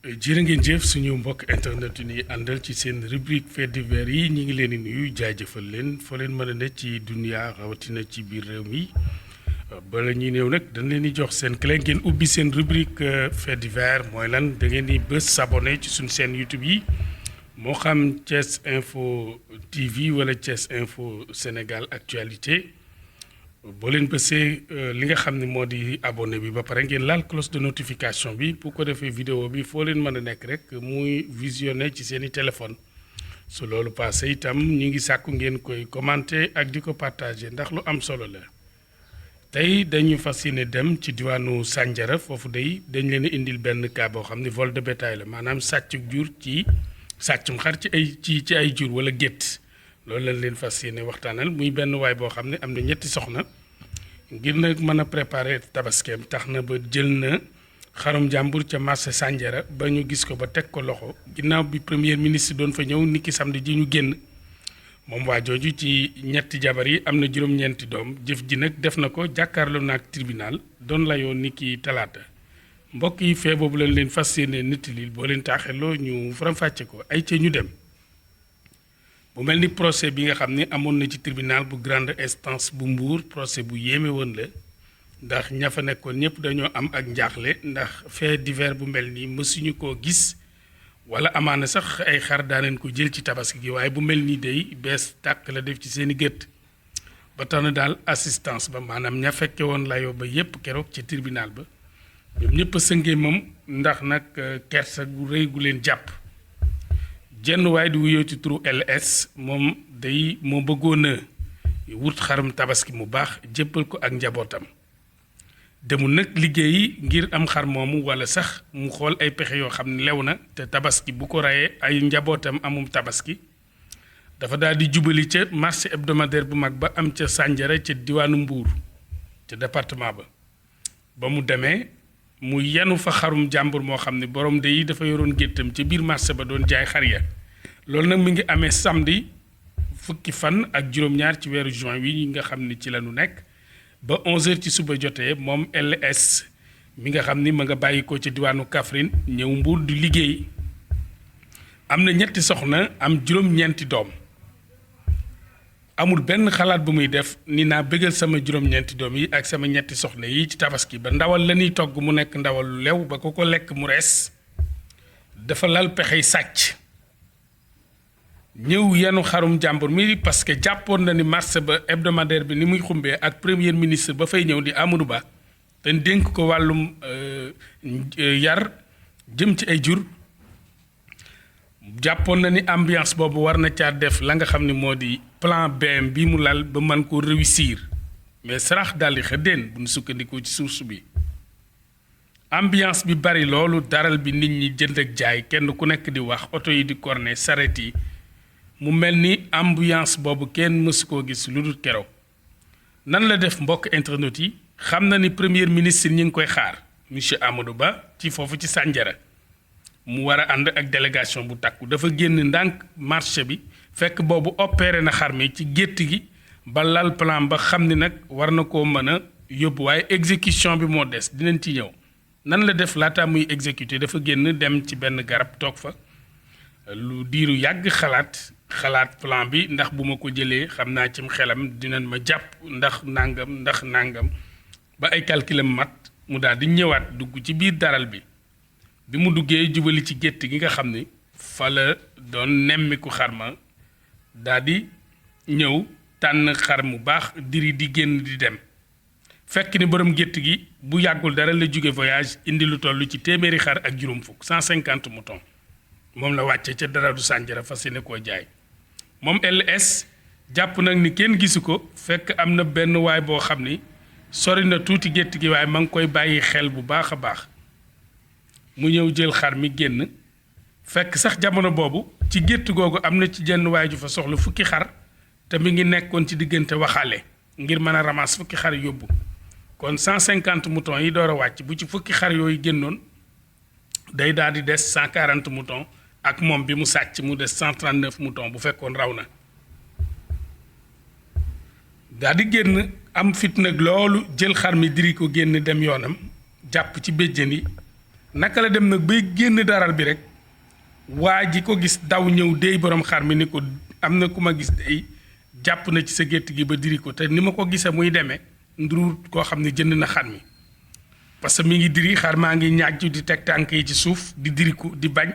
jërë ngeen jëf suñu mbokk internet yi ñuy àndal ci seen rubrique fait divers yi ñi ngi leen di nuyu jaajëfal leen foo leen mën a ne ci dunia rawatina ci biir réew mi bala ñuy néew nag dañ leen di jox seen clé ngeen ubbi seen rubrique fait divers mooy lan da ngeen di bës s'abonné ci suñu seen YouTube yi moo xam Thiès Info TV wala Thiès Info Sénégal Actualité boo leen bësee li nga xam ne moo di abonné bi ba pare ngeen laal cloche de notification bi bu ko defee vidéo bi foo leen mën a nekk rek muy visionné ci seeni téléphone su loolu passé itam ñu ngi sàkku ngeen koy commenté ak di ko partagé ndax lu am solo la tey dañu fas yéene dem ci diwaanu Sandiara foofu day dañ leen a indil benn cas boo xam ne vol de bétail la maanaam sàccum jur ci sàccum xar ci ay jur wala gétt loolu lañ leen fas yéene waxtaanal muy benn waay boo xam ne am na ñetti soxna ngir nag mën a préparer tabaskeem tax na ba jël na xarum jàmbur ca marché Sandiara ba ñu gis ko ba teg ko loxo ginnaaw bi premier ministre doon fa ñëw niki samedi ji ñu génn moom waa jooju ci ñetti jabar yi am na juróom-ñeenti doom jëf ji nag def na ko jàkkaarloo naag tribunal doon layoo niki talaata mbokk yi fee boobu lañ leen fas yéene nittalil boo leen taaxeloo ñu faram-fàcce ko ay ca ñu dem. bu mel ni procès bi nga xam ne amoon na ci tribunal bu grande instance bu Mbour procès bu yéeme woon la ndax ña fa nekkoon ñëpp dañoo am ak njaaxle ndax fait divers bu mel nii mësuñu koo gis wala amaana sax ay xar daaneen ko jël ci tabaski gi waaye bu mel nii day bees tàkk la def ci seeni gët ba tax na daal assistance ba maanaam ña fekke woon layoo ba yépp keroog ci tribunal ba ñoom ñëpp a sëngee moom ndax nag kersa gu rëy gu leen jàpp jenn waay di wuyoo ci turu LS moom day moo bëggoon a wut xarum tabaski mu baax jébbal ko ak njabootam demul nag liggéeyi ngir am xar moomu wala sax mu xool ay pexe yoo xam ne lew na te tabaski bu ko rayee ay njabootam amum tabaski dafa daal di jubali ca marché hebdomadaire bu mag ba am ca Sandiara ca diwaanu Mbour ca département ba mu demee mu yenu fa xarum jàmbur moo xam ne borom de yi dafa yoroon géttam ca biir marché ba doon jaay xar ya loolu nag mi ngi amee samedi fukki fan ak juróom-ñaar ci weeru juin wi nga xam ne ci la ñu nekk ba 11h ci suba jotee moom LS mi nga xam ni ma nga bàyyi ko ca diwaanu Kaffrine ñëw Mbuur di liggéey am na ñetti soxna am juróom-ñeenti doom amul benn xalaat bu muy def ni naa bëggal sama juróom-ñeenti doom yi ak sama ñetti soxna yi ci tabaski ba ndawal la ñuy togg mu nekk ndawal lu lew ba ko lekk mu rees dafa lal pexey sàcc ñëw yenu xarum jàmbur mi parce que jàppoon na ni marché ba hebdomadaire bi ni muy xumbee ak premier ministre ba fay ñëw di Amadou Ba te dénk ko wàllum yar jëm ci ay jur jàppoon na ni ambiance boobu war na caa def la nga xam ne moo di plan BM bi mu lal ba mën ko réussir mais sarax daldi xëddeen bu ñu sukkandikoo ci source bi ambiance bi bari loolu daral bi nit ñi jënd ak jaay kenn ku nekk di wax oto yi di corné saret yi mu mel ni ambiance boobu kenn mësu koo gis lu dul keroog nan la def mbokk internet yi xam na ni premier ministre ñi ngi koy xaar monsieur Amadou Ba ci foofu ci Sandiara mu war a ànd ak délégation bu takku dafa génn ndànk marché bi fekk boobu opéré na xar mi ci gétt gi ba lal plan ba xam ni nag war na koo mën a yóbbu waaye exécution bi moo des dinañ ci ñëw nan la def laata muy exécuté dafa génn dem ci benn garab toog fa lu diiru yàgg xalaat plan bi ndax bu ma ko jëlee xam naa cim xelam dinañ ma jàpp ndax nangam ba ay calculam mat mu daal di ñëwaat dugg ci biir daral bi bi mu duggee jubali ci gétt gi nga xam ni fa la doon nemmiku xar ma daal di ñëw tànn xar mu baax diri di génn di dem fekk ni borom gétt gi bu yàggul dara la jóge voyage indi lu toll ci téeméeri xar ak juróom fukk 150 moutons moom la wàcce ca dara du Sandiara fas yéene koo jaay moom LS jàpp nag ni kenn gisu ko fekk am na benn waay boo xam ni sori na tuuti gétt gi waaye ma ngi koy bàyyi xel bu baax a baax mu ñëw jël xar mi génn fekk sax jamono boobu ci gétt googu am na ci jenn waay ju fa soxla fukki xar te mi ngi nekkoon ci diggante waxaale ngir mën a ramas fukki xar yóbbu kon 150 moutons yi door a wàcc bu ci fukki xar yooyu génnoon day daal di des 140 moutons ak moom bi mu sàcc mu des 139 moutons bu fekkoon raw na daal di génn am fit nag loolu jël xar mi diri ko génn dem yoonam jàpp ci béjjën yi naka la dem nag bay génn daral bi rek waa ji ko gis daw ñëw déy borom xar mi ni ko am na ku ma gis day jàpp na ci sa gétt gi ba diri ko te ni ma ko gisee muy demee nduru koo xam ne jënd na xar mi parce que mi ngi diri xar maa ngi ñaaju di teg tànk yi ci suuf di diriku di bañ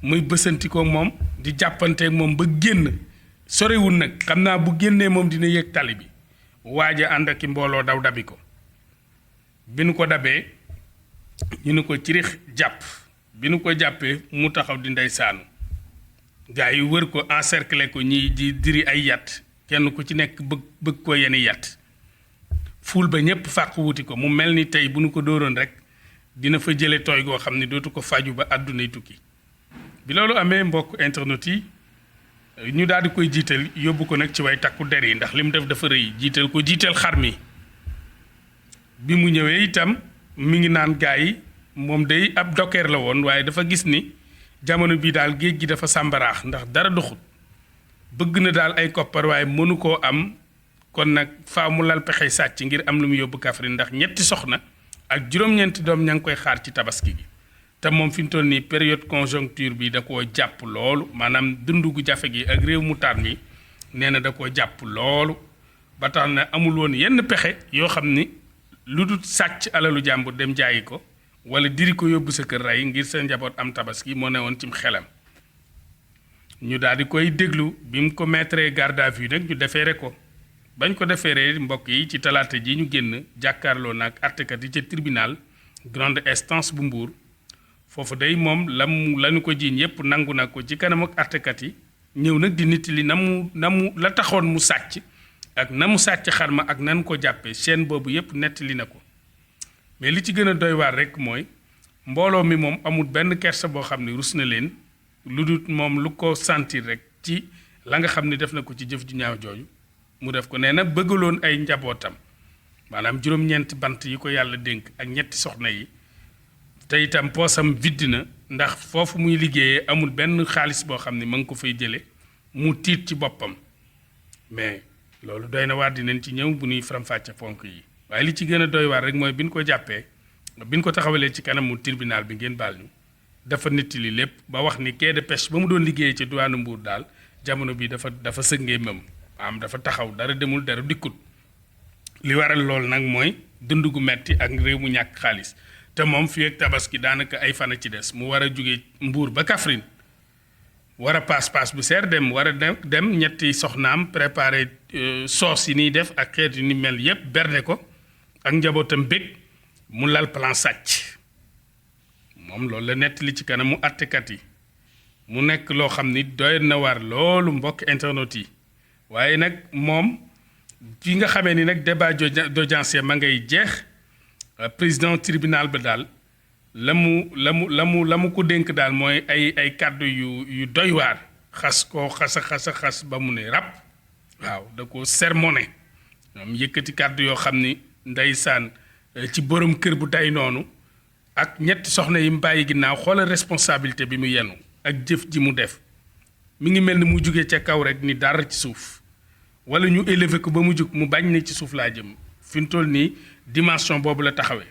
muy bësantikoo moom di jàppanteeg moom ba génn sorewul nag xam naa bu génnee moom dina yëg tali bi waaja ànd ak i mbooloo daw dabi ko bi nu ko dabee ñu ni ko cirix jàpp bi nu ko jàppee mu taxaw di ndeysaanu gaa yi wër ko encercler ko ñi di diri ay yat kenn ku ci nekk bëgg ko yeni yat ful ba ñëpp fàq wuti ko mu mel ni tey bu nu ko dóoroon rek dina fa jële tooy goo xam ne dootu ko faju ba àddunay tukki bi loolu amee mbokk internet yi ñu daal di koy jiital yóbbu ko nag ci way takku der yi ndax li mu def dafa rëy jiital ko jiital xar mi bi mu ñëwee itam mi ngi naan gaa yi moom day ab dokeer la woon waaye dafa gis ni jamono bii daal géej gi dafa sàmbaraax ndax dara doxut bëgg na daal ay koppar waaye mënu koo am kon nag faaw mu lal pexey sàcc ngir am lu mu yóbbu Kaffrine ndax ñetti soxna ak juróom-ñeenti doom ña ngi koy xaar ci tabaski gi te moom fi mu toll nii période conjoncture bi da koo jàpp loolu maanaam dund gu jafe gi ak réew mu taan mi nee na da koo jàpp loolu ba tax na amul woon yenn pexe yoo xam ni lu dul sàcc alalu jàmbur dem jaayi ko wala diri ko yóbbu sa kër rey ngir sa njaboot am tabaski moo ne woon cim xelam ñu daal di koy déglu bi mu ko mettre garde à vue nag ñu defeere ko bañ ko defeeree mbokk yi ci talaata ji ñu génn jàkkaarloo nag àttekat yi ca tribunal grande instance bu Mbour foofu day moom lañu ko jiiñ yépp nangu na ko ci kanam ak àttekat yi ñëw nag di nit li na mu la taxoon mu sàcc ak na mu sàcc xarma ak nan ko jàppee chaîne boobu yépp nettali na ko mais li ci gën a doy waar rek mooy mbooloo mi moom amul benn kersa boo xam ne rus na leen lu dul moom lu ko sentir rek ci la nga xam ne def na ko ci jëf ju ñaaw jooju mu def ko nee na bëggaloon ay njabootam maanaam juróom-ñeenti bant yi ko yàlla dénk ak ñetti soxna yi te itam poosam vide na ndax foofu muy liggéeyee amul benn xaalis boo xam ne ma ngi ko fay jële mu tiit ci boppam mais loolu doy na waar dinañ ci ñëw bu ñuy faram-fàcce ponk yi waaye li ci gën a doy waar rek mooy bi ñu ko jàppee bi ñu ko taxawalee ci kanamu tribunal bi ngeen baal ñu dafa nettali lépp ba wax ni quai de pêche ba mu doon liggéeyee ci douane Mbour daal jamono bi dafa sëngee mam am dafa taxaw dara demul dara dikkut li waral loolu nag mooy dund gu metti ak réew mu ñàkk xaalis te moom fii ak tabaski daanaka ay fan a ci des mu war a jóge Mbour ba Kaffrine war a paas bu seer dem war a dem ñetti soxnaam préparé soos yi niy def ak xeet yu ni mel yépp berne ko ak njabootam bég mu lal plan sàcc moom loolu la nettali ci kanam mu àttekat yi mu nekk loo xam ni doy na waar loolu mbokk internet yi waaye nag moom fi nga xamee ni nag débat d'audience ma ngay jeex président tribunal ba daal la mu ko dénk daal mooy ay kàddu yu doy waar xas koo xas ba mu ne rab waaw da ko sermoné ñoom yëkkati kàddu yoo xam ni ndeysaan ci borom kër bu day noonu ak ñetti soxna yi mu bàyyi ginnaaw xoolal responsabilité bi mu yenu ak jëf ji mu def mi ngi mel ni mu jóge ca kaw rek ni dara ci suuf wala ñu élevé ko ba mu jug mu bañ ne ci suuf laa jëm fi mu toll nii dimension boobu la taxawee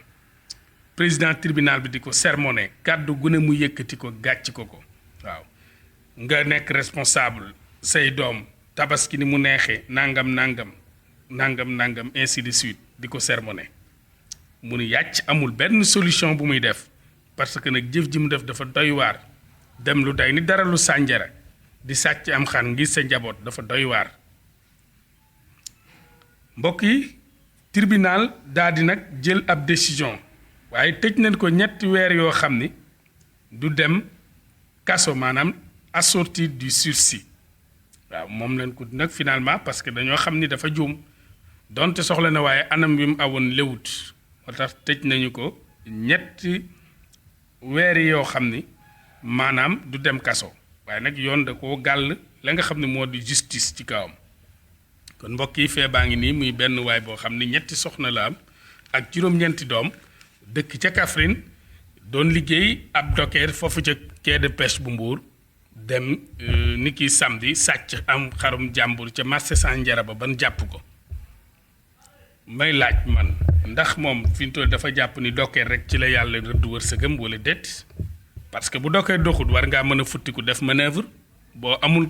président tribunal bi di ko sermoné kàddu gu ne mu yëkkati ko gàcc ko waaw nga nekk responsable say doom tabaski ni mu neexee nangam ainsi de suite di ko sermoné mu ni yàcc amul benn solution bu muy def parce que nag jëf ji mu def dafa doy waar dem lu day ni dara lu Sandiara di sàcc am xar ngir sa njaboot dafa doy waar mbokk yi tribunal daal di nag jël ab décision waaye tëj nañ ko ñetti weer yoo xam ni du dem kaso maanaam assorti du sursis waaw moom lañ ko nag finalement parce que dañoo xam ni dafa juum donte soxla na waaye anam bi mu awoon léwut moo tax tëj nañu ko ñetti weer yoo xam ni maanaam du dem kaso waaye nag yoon da koo gàll la nga xam ne moo di justice ci kawam kon mbokk yi fee baa ngi nii muy benn waay boo xam ni ñetti soxna la am ak juróom-ñeenti doom dëkk ca Kaffrine doon liggéey ab docker foofu ca quai de pêche bu Mbour dem ni ki samedi sàcc am xarum jàmbur ca marché Sandiara ba ban jàpp ko may laaj man ndax moom fi mu toll dafa jàpp ni dokkee rek ci la yàlla rëdd wërsëgam wala déet parce que bu dokkee doxut war ngaa mën a futtiku def manœuvre boo amul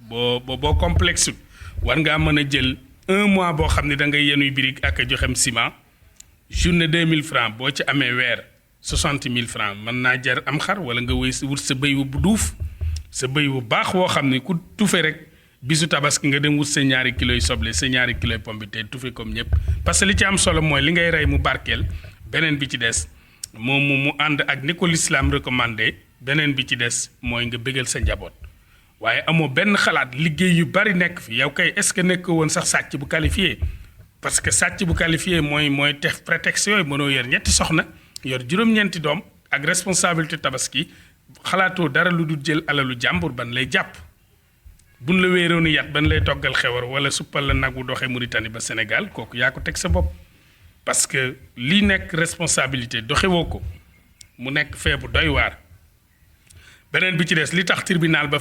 boo complexe war ngaa mën a jël 1 mois boo xam ne da ngay yenuy birig ak a joxem ciment journée 2000 francs boo ci amee weer 60 000 francs mën naa jar am xar wala nga wut sa bëy bu duuf sa bëy bu baax woo xam ne ku tufe rek bisu tabaski nga dem wut sa ñaari kiloy soble sa ñaari kiloy pomme de terre tufe comme ñëpp parce que li ci am solo mooy li ngay rey mu barkeel beneen bi ci des moom mu ànd ak ni ko l'islam recommandé beneen bi ci des mooy nga bégal sa njaboot waaye amoo benn xalaat liggéey yu bari nekk fi yow kay est-ce que nekk woon sax sàcc bu qualifié parce que sàcc bu qualifié mooy def prétexte yooyu mënoo yor ñetti soxna yor juróom-ñeenti doom ak responsabilité tabaski xalaatoo dara lu dul jël alalu jàmbur ban lay jàpp buñ la wéeroon yat ban lay toggal xewar wala suppal la nag wu doxee Mauritanie ba Sénégal kooku yaa ko teg sa bopp parce que li nekk responsabilité doxewoo ko mu nekk fee bu doy waar beneen bi ci des li tax tribunal ba